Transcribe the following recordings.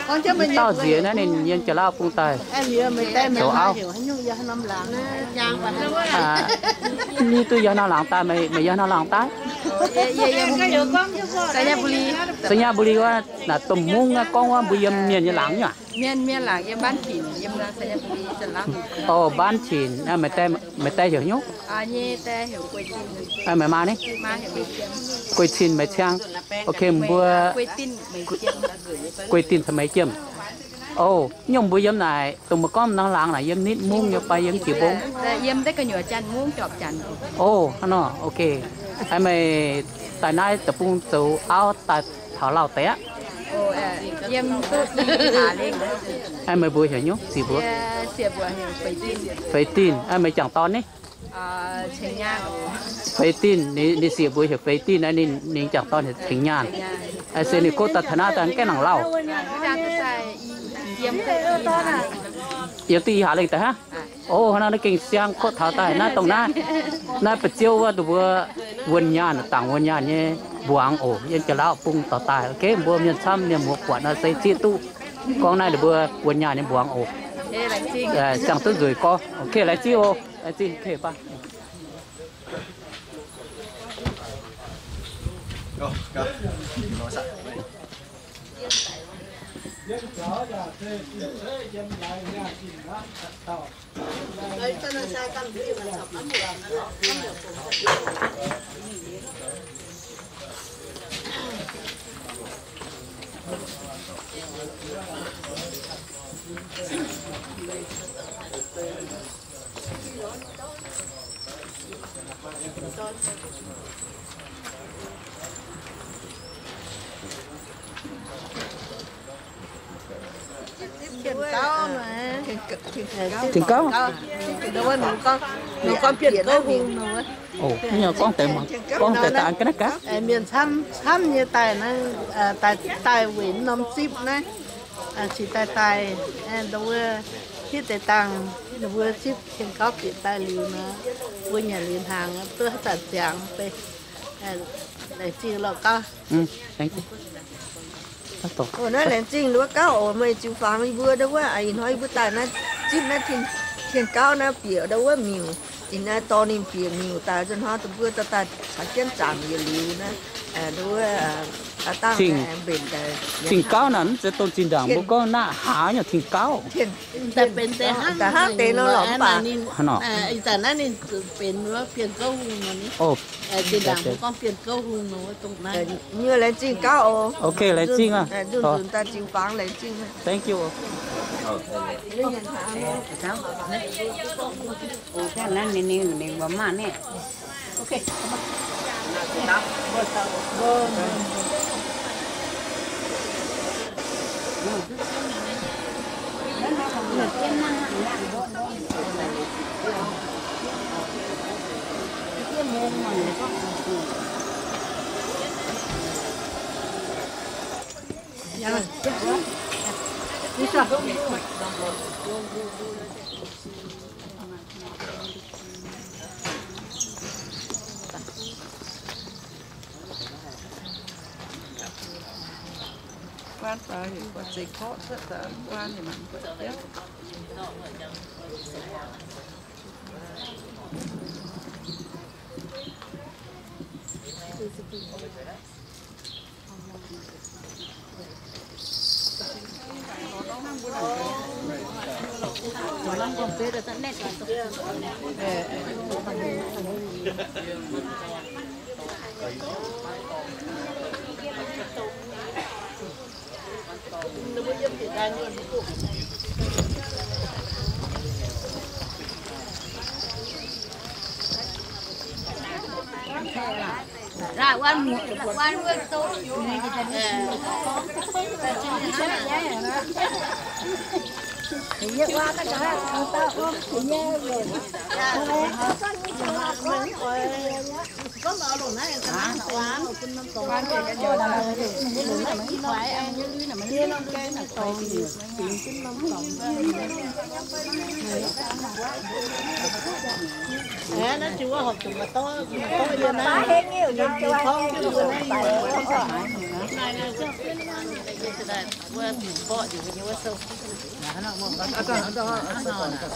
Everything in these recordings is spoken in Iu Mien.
Dauh nziex naaiv ninh yiem Janx-Laauv bung daaih zoux auv. Ni duqv yiem norm laangz daaih, meih yiem norm laangz daaih? Sainyabuli wuov, naaic domh mungv gorngv wuov mbuo yiem mienh nyei laangz nyei aqv? Mienh, mienh laangz yiem Mbaan Cin, yiem Sainyabuli. Ov, Mbaan Cin, meih die heuc nyungc? Meih maa ni? Guei Cin, meih ciang. Ok, mbuo Guei Din caux meih jiem. Ov, nyungc mbuo yiem naaic, dongh meih gorngv norm laangz naaic yiem nitv mungv nyei fai yiem jiex mbong? Ov, hnangv nor, ok. Meih daaih naaiv deic-bung zoux auv daaih taux lauh deix aqv? Meih mbuox heuc nyungc, zic mbuox? Feix Din. Meih jangc dorn ni? Feix Din, ninh sieqv mbuox heuc Feix Din, ninh jangc dorn heuc Ceng Nyaanh. Se ninh kov daaih taux naaiv daaih gaengh nangc lauh. Yiem duqv i hlaax lengh daaih hnangv. Ov, hnangv naaiv gengh siang kov taux daaih naaiv dongh naaiv, naaiv ba'ziouv wuov, wuonh nyaanh, dangc wuonh nyaanh nyei mbuangz oc, yiem Janx-Laauv bung dorh daaih. Ok, mbuo mienh camv mienh muoz buatc nor se zieqv duqv gorngv naaiv ninh mbuo wuonh nyaanh nyei mbuangz oc. Ziangh duqv nzueic gorngv. Ok, laengz zingh oc. Laengz zingh. Tengx gauv. Ov, gorngv deix, gorngv deix da'an ga'naaiv gaax. Mienh camv camv nyei daaih naaiv, daaih, daaih weic norm zipv naaiv, cingx daaih daaih, ndau wuov hitv deix dangh, ndau wuov zipv tengx gauv bieqc daaih liuz nor, mbuo nyanc liuz hnaangx duqv zanc ziangx deix. Laengz zingh lorqc gauv. Naaiv laengz zingh wuov gauv oc, meih ziux fangx yie mbuo ndau wuov, ih hnoi yie mbuo daaih naaiv zipv naaiv tengx gauv naaiv bieqc ndau wuov miuc, ih naaiv dorh ninh bieqc miuc daaih nzunc hnoi dongh mbuo daaih daaih caux jienv zaangc yietc liuz naaiv, ndau wuov, dangh mbenc daaih. Tengx gauv naaic mv zeiz dongh zinh ndaangc mbuo gorngv naaiv haaix nyungc tengx gauv. Daaih benx deix hnangv, hnangv deix nor lorqc mv baac. Ih zanc naaiv ninh benx wuov Bienh Gouv Hungh nor ni. Zinh ndaangc mbuo gorngv Bienh Gouv Hungh nor wuov dongh naaiv. Nyuoz laengz zingh gauv oc. Ok, laengz zingh aqv. Nzunc nzunc daaih ziux fangx laengz zingh. Thank you. Guaan daaih heuc buatc zeiv korqv cuotv daaih, guaan heuc mangc buatc jienv.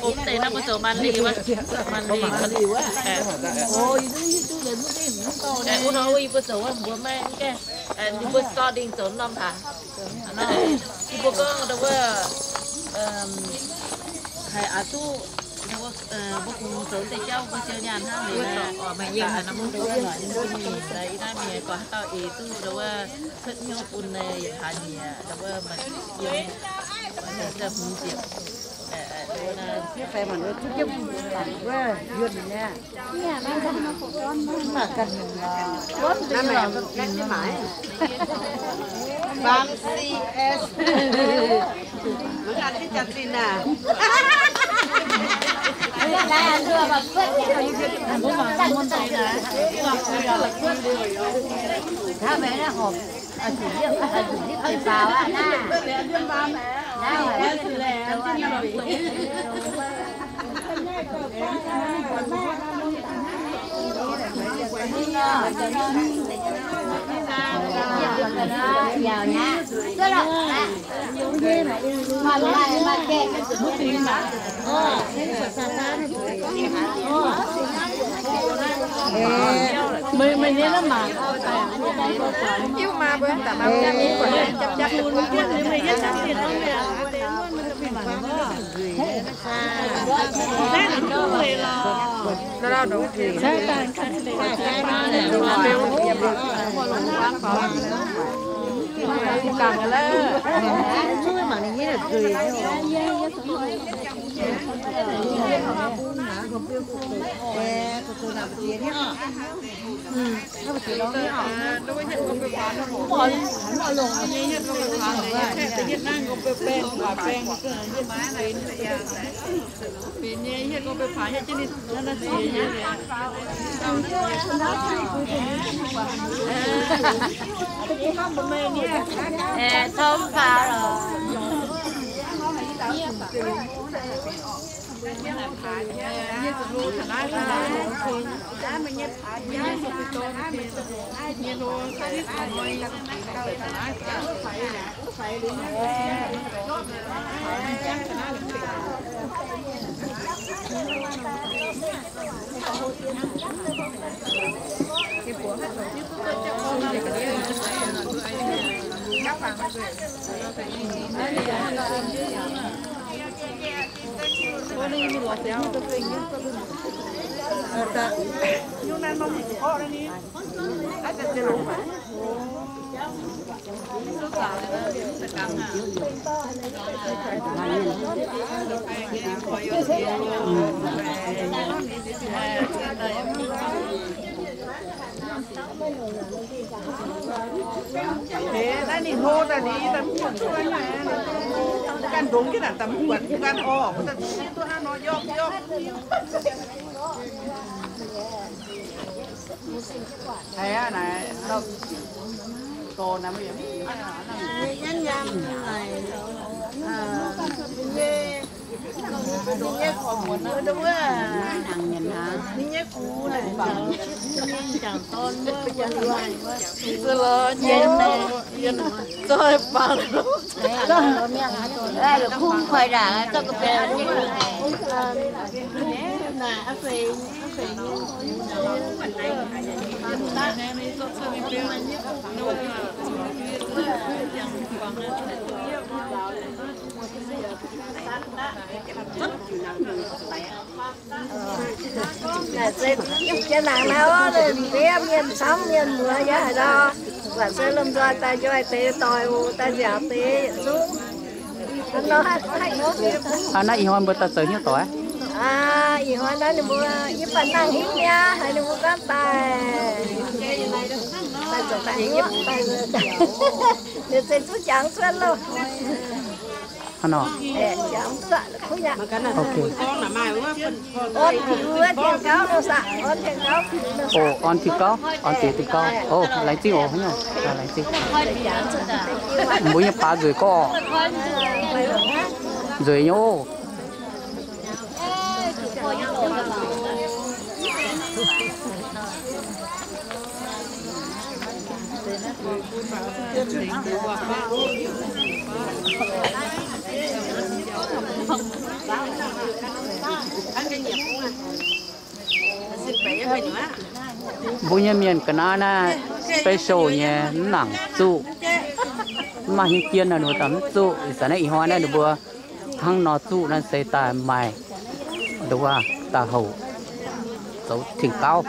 Ov, deix nor mbuo zoux maanc liz wuov. Maanc liz. Wuov nor wuov yie mbuo zoux wuov mbuo maiv gaengh, ninh mbuo sorting zoux norm haaix. Yie mbuo gorngv wuov, haiz aqc duqv, mbuo kungx zoux deix jauv mbuo siou nyaanh hnangv. Mbuo maiv yiem haaix nor mbuo mbuo mingh, yie naaiv mingh gorngv haaix dauh eix duqv wuov cuotv hnyouv bun yietc hlaax nyieqc, wuov maaih yiem, maaih deix hungx ziepc. Bang C S. Naaiv ninh hlo daaih liuz, ganh ndongx jienv naaic daaih mv buatc ganh orqc, duqv hnangv nor yorqv yorqv. Haiz aqv naaic, dorh naaic mbuo yaac ninh nyei, ninh nyei korv muonz wuov, ninh nyei gux naaic, jangc dorn wuov, zoih baac. La'kuqv kuaix ndaangc, zorqv ga'benx Naaic se jienv nangx naaiv, mienh camv mienh muoz yaac haaix nor, buatc se lomh nzoih daaih njoih deix doic oc, daaih nziaauc deix yietc zungv. Hnangv naaiv ih hnoi mbuo daaih zoux hnyouv doic aqv? Aa, ih hnoi naaiv ninh mbuo yie baac nangh hingv mi'aqv, haiz ninh mbuo gorngv daaih, daaih zoux daaih hnyouv, daaih liuz se zuqv jangx cuotv loh. Nor. Ok. Orn diuh gauv, orn diuh gauv, orn laengz zingh oc. Laengz zingh. Mbuo nyei baac nzueic gorqv. Nzueic nyei oc. Mbuo nyei mienh ga'naaiv naaiv special nyei, mv nangc zuqv. Mv maaih hnyouv jien nor, ninh mbuo daaih mv zuqv. Ih zanc naaiv ih hnoi naaiv ninh mbuo hnangv nor zuqv naaiv se daaih maaih nduov daaih houc zoux tengx gauv.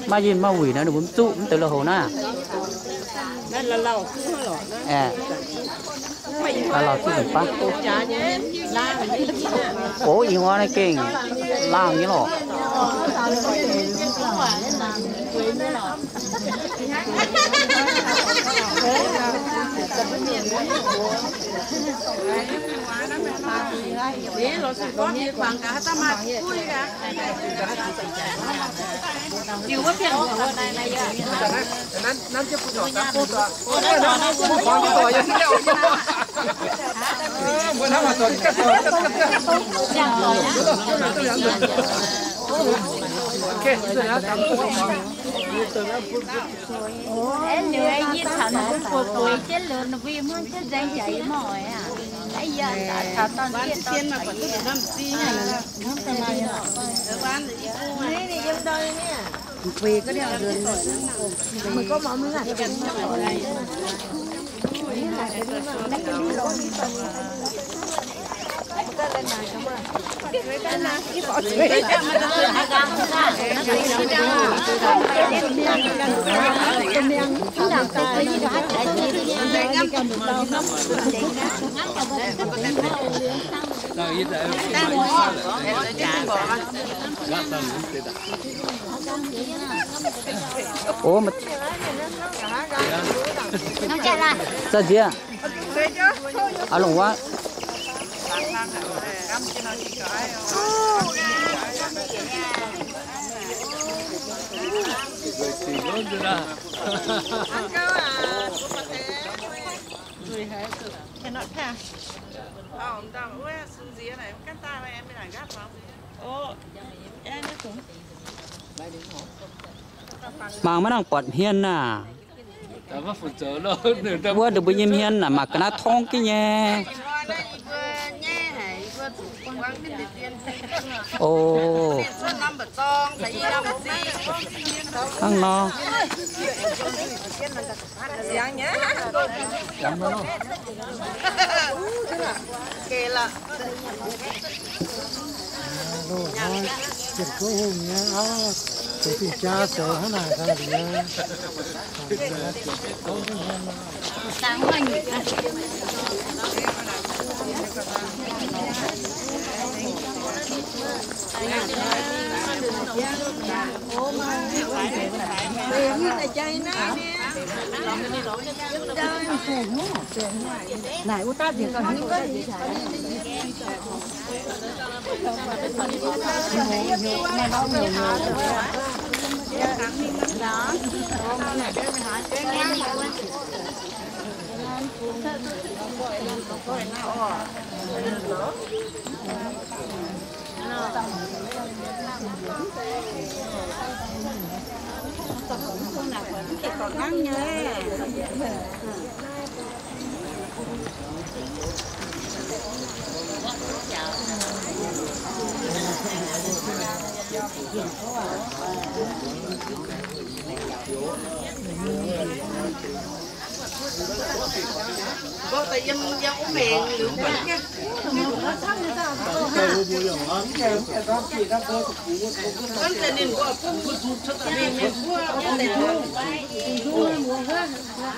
Maiv yinh maiv wuic nor ninh mbuo mv zuqv, mv deix lui-houx naaiv. Aeqv, lauh lauh zuqv nzunc baav. Gox ih hnoi naaiv gengh laangh nyei lorqc. Aeqv, liuz yie caux ninh mbuo bueix bueix jienv liuz, ninh mbuo yie hmuangv jienv nzaeng jaax yie mv oix aqv. Aeqv, yie caux dorn-diev dorn Ov, za'gengh aqv, longc wuov. Mangc maiv nangc buatc hmien naaic. Wuov ndongc mbuo nyei hmien naaic mangc ga'naaiv torngv jienv nyei. O, hnangv nor.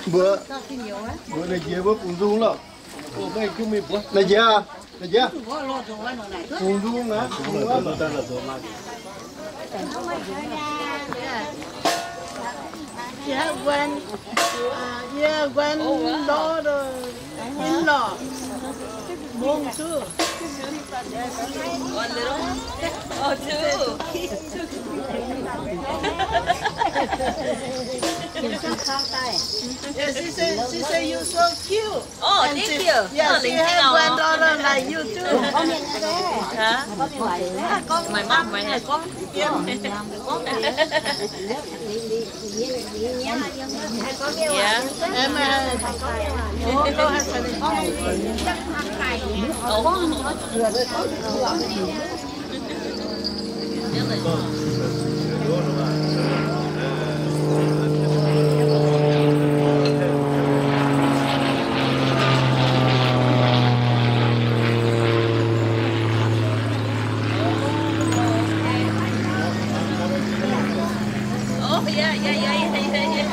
Mbuo, mbuo naaiv njiec mbuo bungx nzung lorqc. Naaiv njiec, naaiv njiec. Bungx nzung aqv. She have grand, uh, yeah, granddaughter, in-law. Mong too. Oh, little? Oh, two. Yeah, she say, she say you so cute. Oh, thank you. Yeah, she have granddaughter like you too. Hả? My mom, my husband. Yeah. Yeah. Em, à, có, có hai thằng. Oh, yeah, yeah, yeah, yeah, yeah, yeah.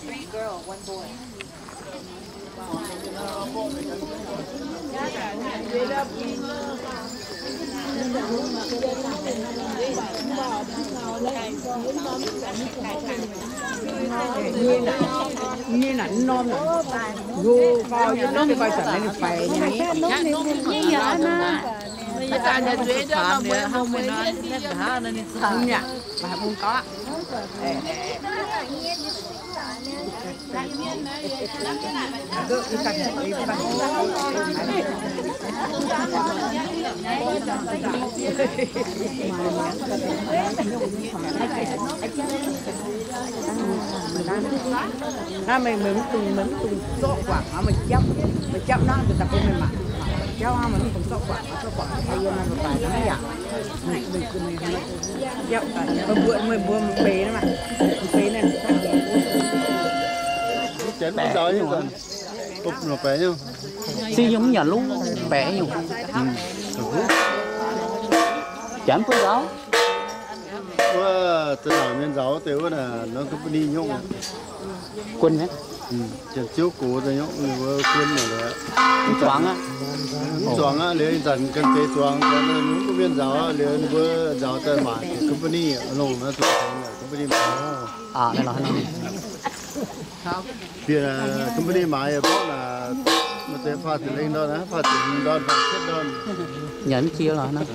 Three girl, one boy. Nyei naaic norm naaic, nqo gau nyei norm, ninh faix zanc naaiv ninh faix nyei. Ninh yaac maaih hungh gau aqv. Hnangv meih, meih mv dungx, meih mv dungx zorqv guangc hnangv, meih japv, meih japv hnangv deix daaih bun meih mangc. Japv hnangv meih mv dungx zorqv guangc, zorqv guangc daaih yiem naaiv baaix hnangv yaac. Japv daaih, meih mbuo, meih mbuo mv beix naaiv maah, mv beix naaiv. Janx mv nzaaux nyei, bupv nor baeqc nyungc. Zinh nyungc mv nyanc lungv baeqc nyungc. Janx mv bun nzaaux. Wuov za'naaic mienh nzaaux deix wuov naaic norm company nyungc. Guon nyei. Janx-ziouv gox daaih nyungc wuov guon nyei. Mv zuangx aqv. Mv zuangx aqv, liuz ih zanc ganh deix zuangx, zuangx daaih mbuo mienh nzaaux aqv, liuz ninh mbuo nzaaux daaih maaic company longc naaiv zuqc company maaic. Bieqc company maaiz yaac gorngv naaic, maaih deix faah ziepc lengh ndorn, faah ziepc hmz ndorn, faah ziepc cietv ndorn. Nyanc mv jiex lorqc naaiv.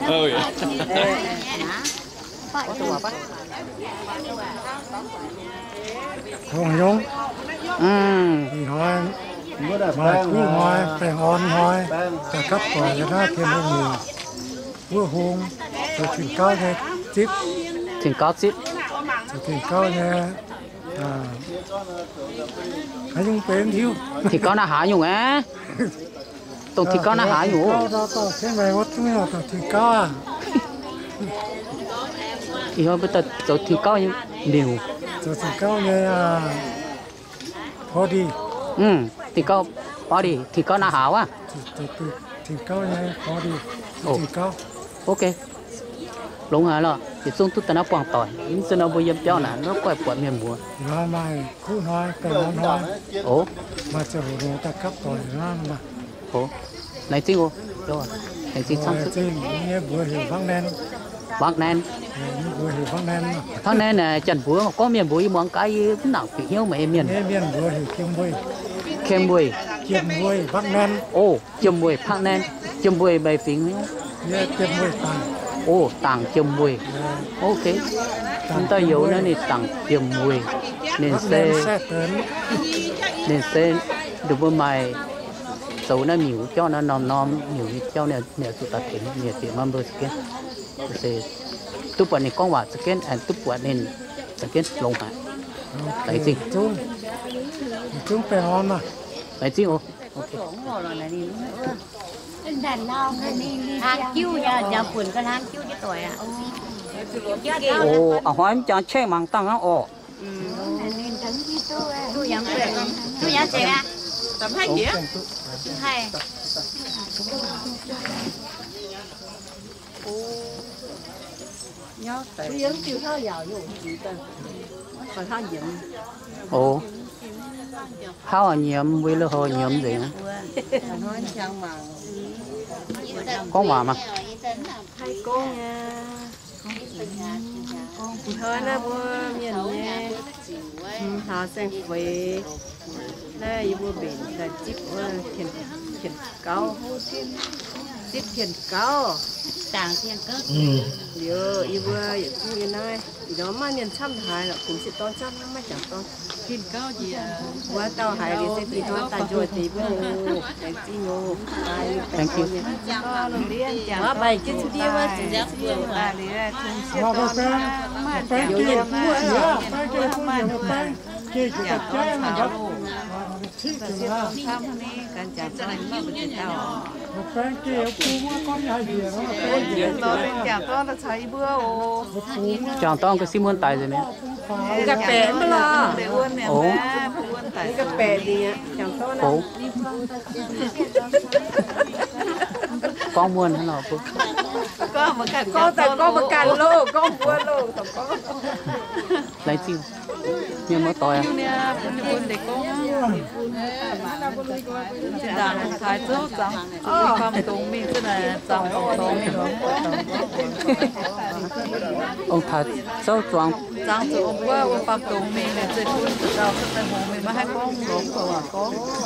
Oh, yeah. Hungh nyungc. Ih hnoi maaih kuv hnoi, baengh orn hnoi, daaih gapv doic yiem naaiv Tin-Hungh nyungc. Wuov hung, zoux tin-gauv nyei zipv. Tin-gauv zipv. Zoux tin-gauv nyei Tin-gauv naaiv haaix nyungc aqv? Dongh tin-gauv naaiv haaix nyungc oc? Ih hnoi mbuo daaih zoux tin-gauv nyei miuc. Tin-gauv, body, tin-gauv naaiv haaix aqv? Ok. Longx haic lorqc, yietc zungv duqv daaih naaiv buangh doic. Mv zeiz nor mbuo yiem biauv naaic mv goiv buatc mienh mbuox. Oc. Oc. Laengz zingh oc. Laengz zingh camv. Vác Naen. Vác Naen naaic, Janx-mbuox gorngv mienh mbuox yie muangx gaax, yie mv nangc bieqc hnyouv meih mienh. Kem Mbuei. Oc, Jiem Mbuei, Vác Naen. Jiem Mbuei meih fingx? Oc, Dangc Jiem Mbuei. Ok. Mv daaih youz naaiv ninh Dangc Jiem Mbuei. Ninh se, ninh se, ninh mbuo maaih zoux naaiv miuc jauv naaiv, norm-norm miuc nyei jauv, ninh zuqc daaih tengx, ninh bieqc maah mbuo za'gengh se duqv buatc ninh gorngv waac za'gengh, aengx duqv buatc ninh za'gengh longx haic. Laengz zingh. Laengz zingh oc. Hnangv jiuv nyei, nziaamv funx ga'hnangv jiuv jienv doic aqv. Oc, a'hnoi mv jangx chengv mangc dangh hnangv orqc. Duqv yangh zengx aqv. Oc, hnangv nyiemz, weic lui-houx nyiemz nzengc. Gorngv waac maah. Ih hnoi naaiv mbuo mienh nyei hlaax saeng-feix naaiv yie mbuo mbenc daaih zipv wuov tien gauv, zipv tien gauv. Liuz yie mbuo yietc zungv yiem naaiv, ih hnoi maiv maaih mienh camv haaix lorqc, kungx sieqv dorn camv hnangv, maiv jangc dorn. Wuov dauh haiz liuz se ih hnoi daaih njoih deix mbuo oc. Laengz zingh oc. Mv baac jienv ndie wuov, Jangx dorn ga'sie muonz daic nzengc mi'aqv. Oc. Gorngv muonz hnangv nor mbuo. Gorngv daaih gorngv mv ganh loh, gorngv mbuo loh. Laengz zingh. Mienh muoz-doic aac. Ong-taaix zouv zuangx.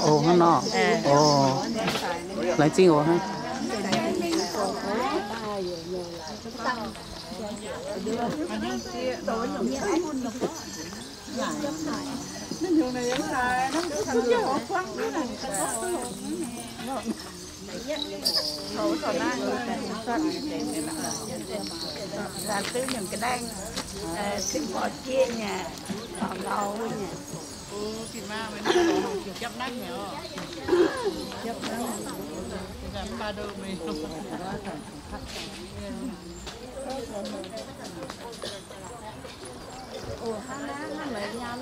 Oc, hnangv nor. Oc, laengz zingh oc.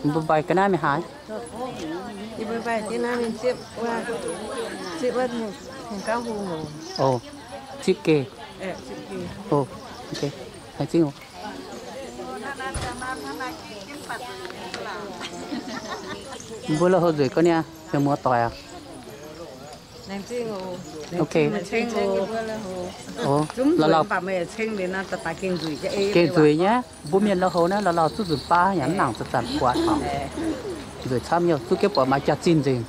Mbuo mbaih ga'naaiv mingh haaix? Mbuo mbaih ga'naaiv mingh zipv wuov, zipv wuov hungh gauv hungh oc. Oc, zipv geh. Oc, ok. Laengz zingh oc. Mbuo lui-houx nzueic gau niaa, mienh muoz-doic aac. Ok. Oc, la'lauh gengh nzueic nyei. Mbuo mienh lui-houx naaiv la'lauh zuqc nzunc baav yaac mv nangc zanc-zanc buatc. Nzueic camv nyei, zuqc jienv buatc maaih jaax-zinh nzengc.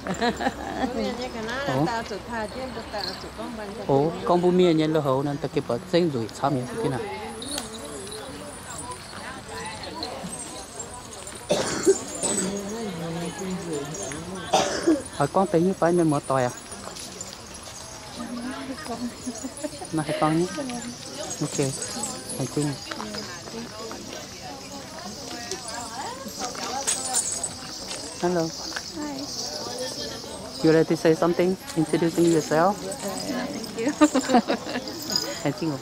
Oc, gorngv mbuo mienh nyei lui-houx naaiv da'gengh buatc zengv nzueic camv nyei jienv naaic. Oix gorngv deix nyei fai mienh muoz-doic aac? Naaiv haih gorngv nyei. Ok. Laengz zingh. Hello. Hi. You would like to say something, introducing yourself? Uh, thank you. Thank you.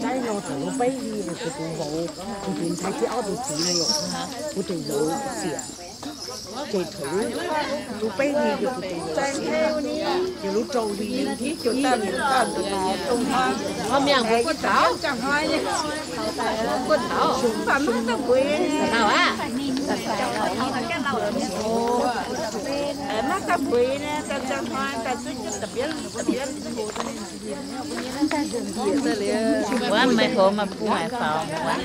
Naaiv nor taux lungh beiv hli, kuv dungx voux, kuv dungx taaih jienv auv dungx zingx naaiv yaac, kuv dungx voux siec. Jeic taux lungh beiv hli, kuv dungx voux siec. Yietc lungh zouh hli, hnoi miangh mbuo buov taux, buov taux, mv baac maiv dauh mbueix. Maiv dauh mbueix, daaih ziangh hnoi daaih zuqc da'bienv da'bienv. Wuov meih houx maaih bung haaix faaux wuov.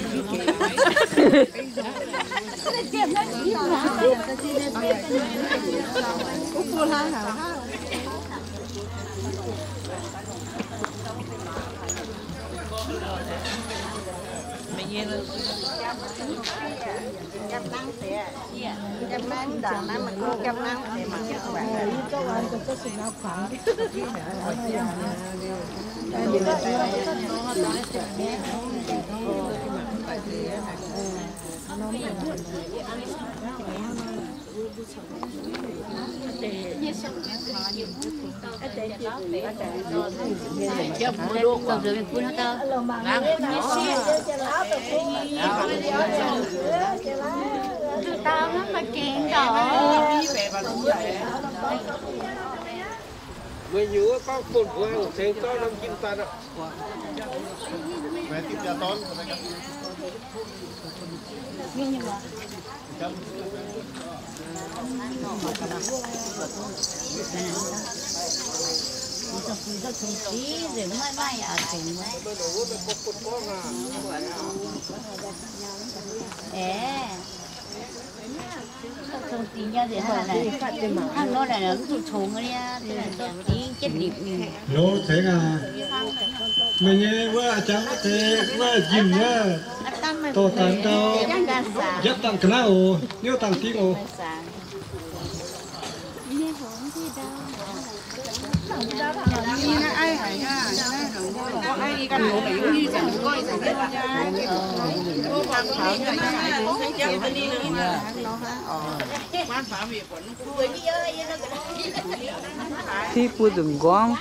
Meih nyungc wuov gorngv bun mbuo ceng zorqv norm njimv daaih. Loz cengx aac, meih nyei wuov jangx wuov deix wuov njimv wuov, dorh daaih ndau, yietv dangh ga'naaiv oc, niouv dangh dingh oc. Ti bun nzunc nqorngv.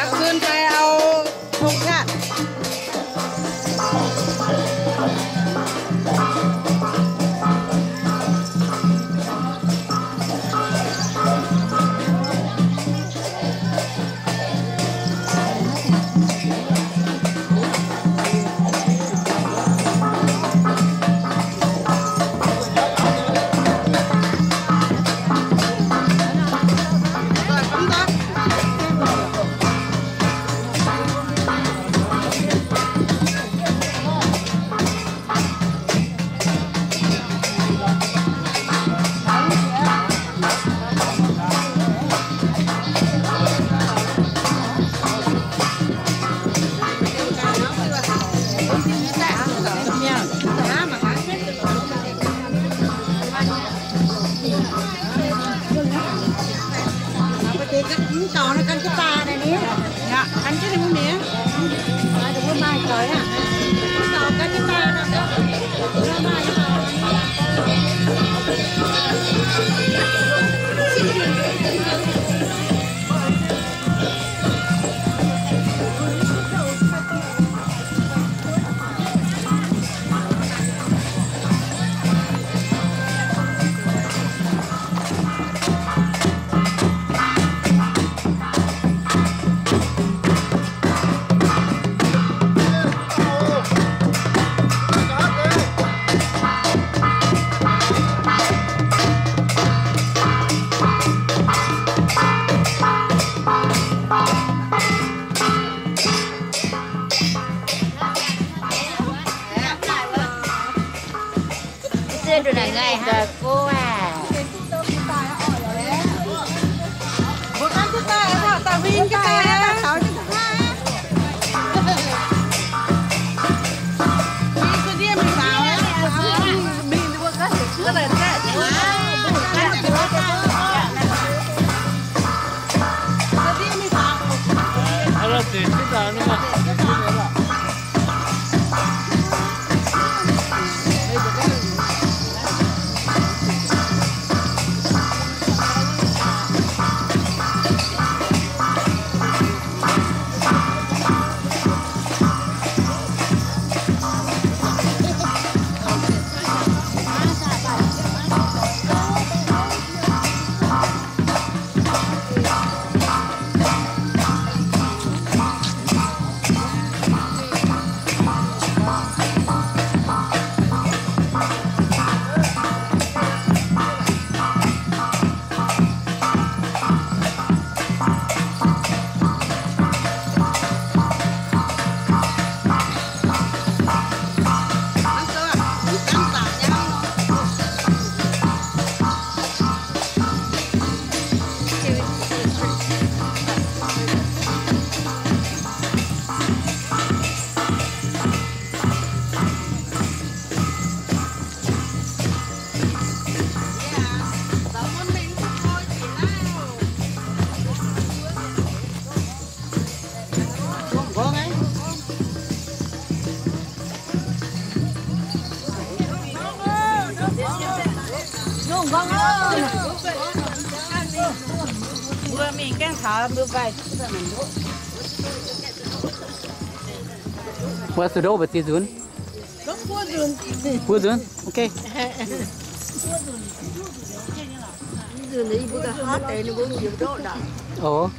Gapv gunv fai au tong jatv. Mbuo sueih ndoqv mbu'ziex nzunc. Buov nzunc, ok. Ov.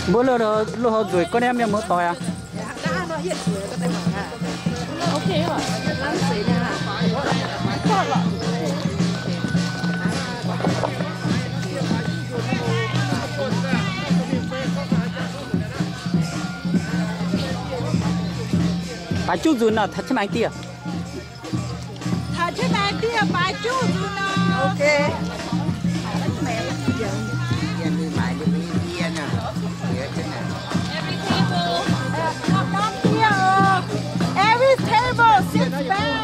Mbuo loz, loz hov nzueic gorngv niaa, mienh muoz-doic aac. Baaix juqv nzunc nor, taux jienv maengx dieh. Taux jienv maengx dieh, baaix juqv nzunc nor. Every table, six pounds.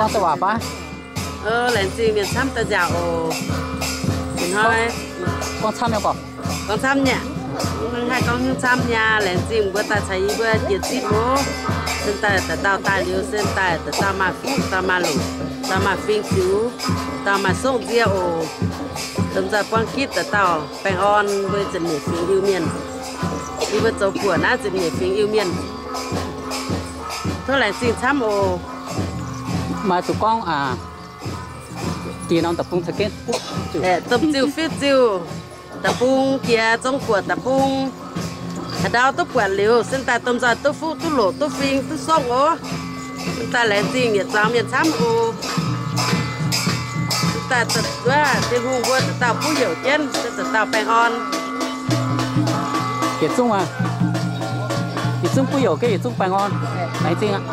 Gorngv deix waac fai? Laengz zingh mienh camv daaih nziaauc oc. Ih hnoi gorngv camv nyei gorqv. Gorngv camv nyei. Mv haih gorngv hnyouv camv nyei. Laengz zingh mbuo daaih caux yie mbuo jiex zipv oc. Sen daaih dauh dauh daaih liuz, sen daaih dauh dauh maaih fuqv, dauh maaih longc, dauh maaih fing ziux, dauh maaih songv nzie oc. Domh nzoih buangv gitv dauh dauh baengh orn mbuo ziepc nyeic fingx Iu-Mienh. Yie mbuo zoux buoc naaiv ziepc nyeic fingx Iu-Mienh. Tov laengz zingh camv oc. Maaih zuqc gorngv diex norm deic-bung caux jienv, domh ziuh fiuv ziuh, deic-bung jiex zong buoc deic-bung. Haaix ndau duqv buatc liuz, sen daaih domh nzoih duqv fuqv duqv loc duqv fing duqv songv oc. Sen daaih laengz zingh yietc zuangx mienh camv oc. Sen daaih wuov Tin-Hungh mbuo dauh dauh buov youc jienv, se dauh dauh baengh orn. Yietc zungv aac, yietc zungv buov youc jienv yietc zungv baengh orn. Laengz zingh aqv.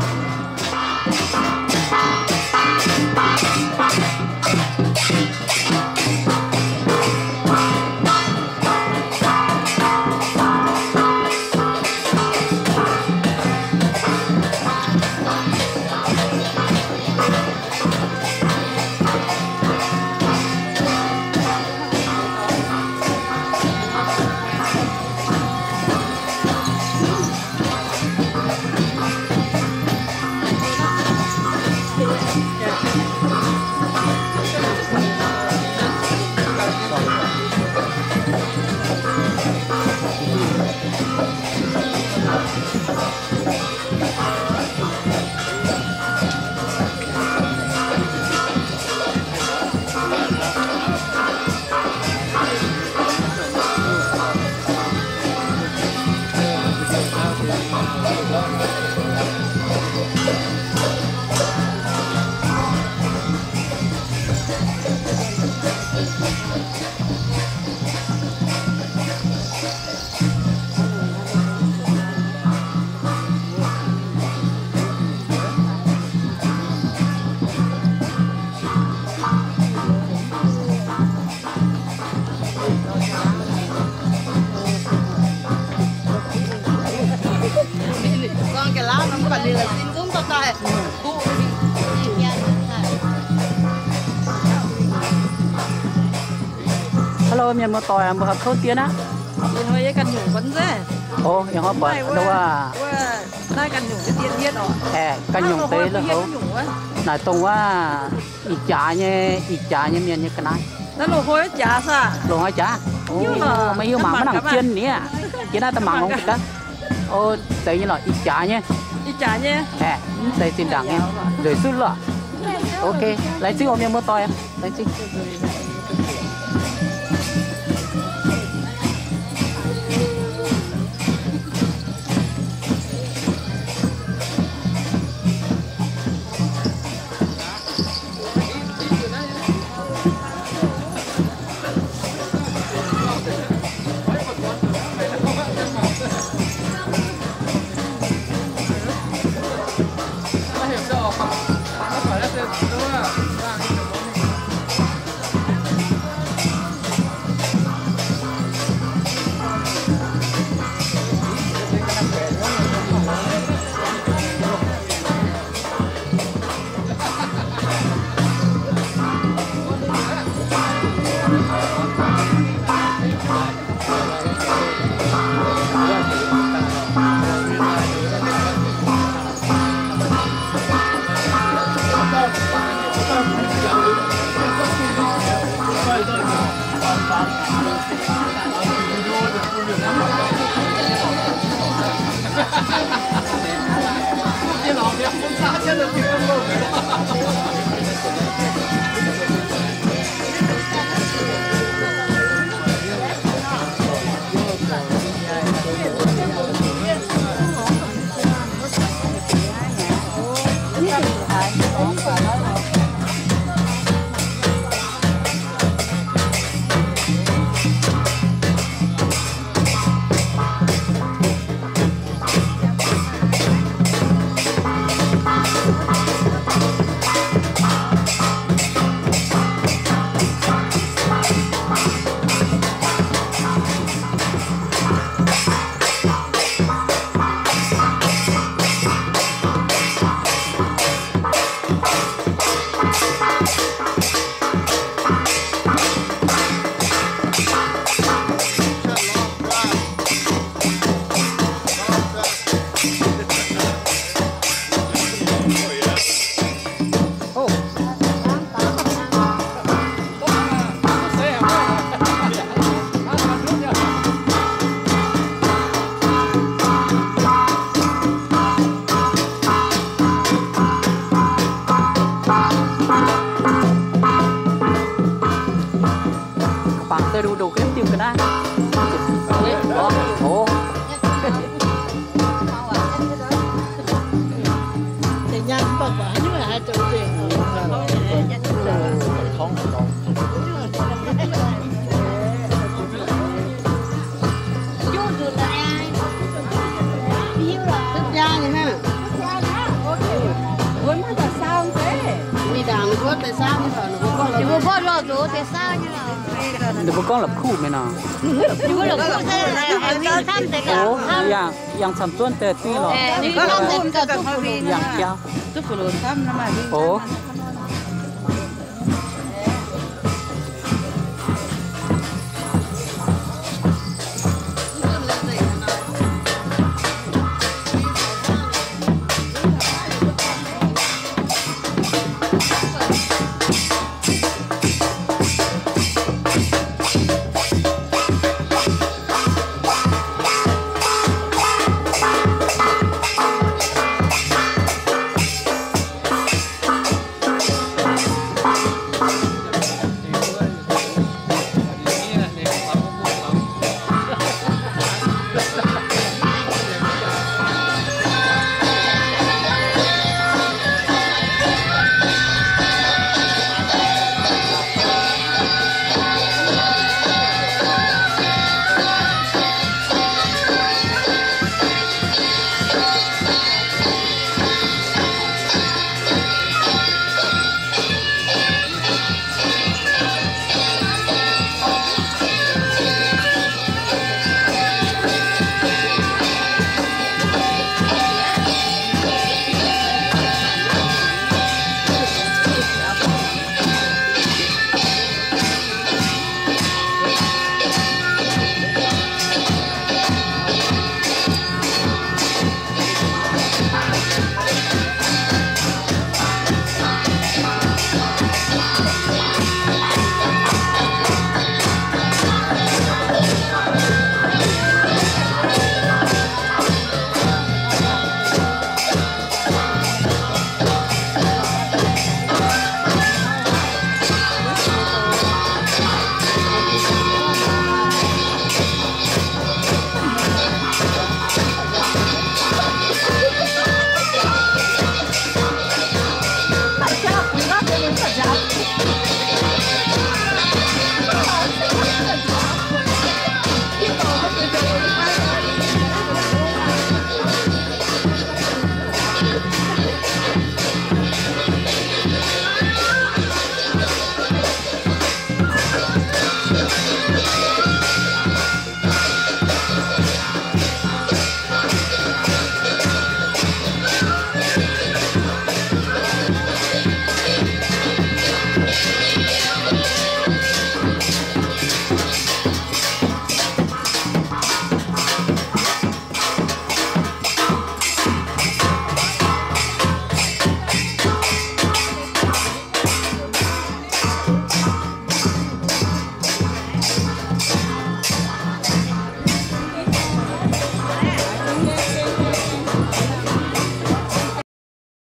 Hello, mienh muoz-doic, mbuo horpc kouv dien aqv. Ih hnoi yie ganh nyungc buatc nzengc. Ov, ih hnoi buatc wuov, naaiv ganh nyungc deix dien hietv oc. Aeqv, ganh nyungc deix la'houv. Naaic dongh wuov ih jaax nyei, ih jaax nyei mienh nyei ga'naaiv. Naaiv loz-hnoi jaax saah? Loz-hnoi jaax. Maiv hiuv mangc maiv nangc jien nie. Jien naaiv daaih mangc longx gaax. Ov, zeiz nyei lorqc, ih jaax nyei. Ih jaax nyei. Aeqv, mv zeiz zinh ndaangc nyei. Nzueic suv lorqc. Ok, laengz zingh oc mienh muoz-doic. Laengz zingh. Ninh mbuo gorngv la'kuqv mienh nor. Yangh, yangh camv-zuonv deix duqv lorqc. Yangh jauv. Oc.